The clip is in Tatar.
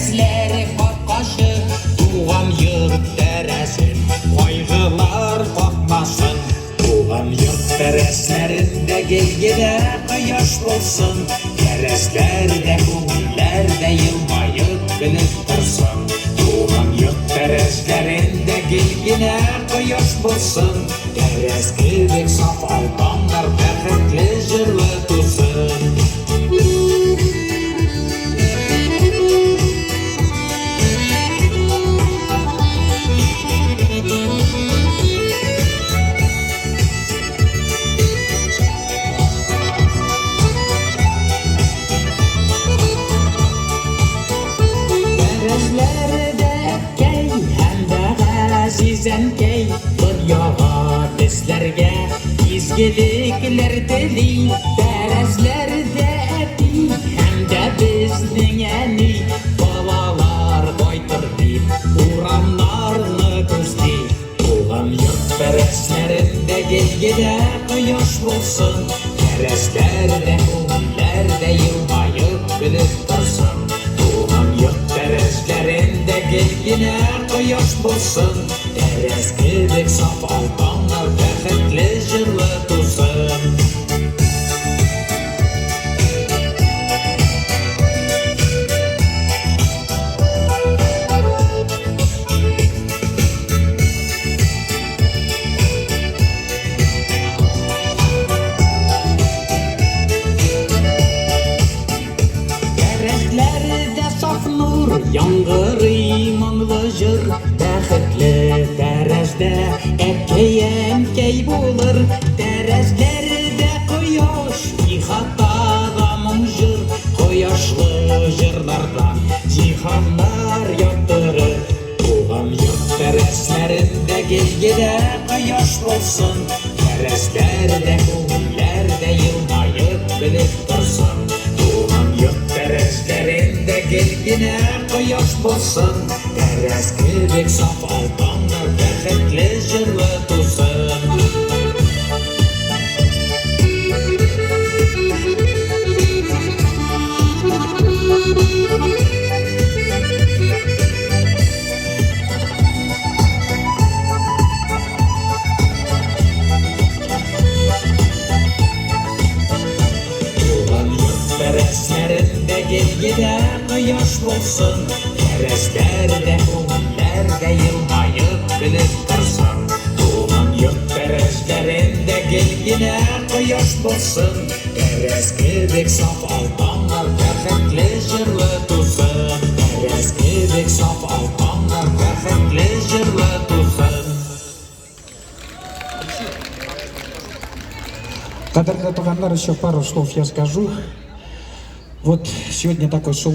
Тәрәзләре капкачы. Туган йорт тәрәзен кайгылар какмасын. Туган йорт тәрәзләрендә гел генә кояш булсын. Тәрәзләр дә, күңелләр дә елмаеп көлеп торсын. Туган йорт тәрәзләрендә гел генә кояш булсын. Тәрәз кебек саф ал таңнар бәхетле җырлы тусын. Тәрәзләрдә әткәй һәм дә газиз әнкәй дөньяга безләргә изгелекләр тели. Тәрәзләрдә әти һәм дә безнең әни балалар кайтыр дип урамнарны күзли. Туган йорт тәрәзләрендә гел генә кояш булсын. Тәрәзләрдә күңелләр дә елмаеп көлеп торсын. Туган йорт тәрәзләрендә гел генә кояш булсын. Тәрәз кебек саф ал таңнар бәхетле җырлы тусын. Тәрәзләрдә саф нур, яңгырый моңлы җыр. Бәхетле тәрәздә әткәй-әнкәй булыр. Тәрәзләрдә кояш, ихатада моң җыр. Кояшлы җырлардан җиһаннар яктырыр. Туган йорт тәрәзләрендә гел генә кояш булсын. Тәрәзләрдә күңелләр дә елмаеп көлеп торсын. Туган йорт тәрәзләрендә гел генә кояш булсын. Тәрәз кебек саф ал таңнар бәхетле җырлы тусын. Туган йорт тәрәзләрендә гел генә кояш булсын. Тәрәзләрдә күңелләр дә елмаеп көлеп торсын. Туган йорт тәрәзләрендә гел генә кояш булсын. Тәрәз кебек саф ал таңнар бәхетле җырлы тусын. Тәрәз кебек саф ал таңнар бәхетле җырлы тусын. Кадерле туганнар, еще пару слов я скажу. Вот сегодня такой шел.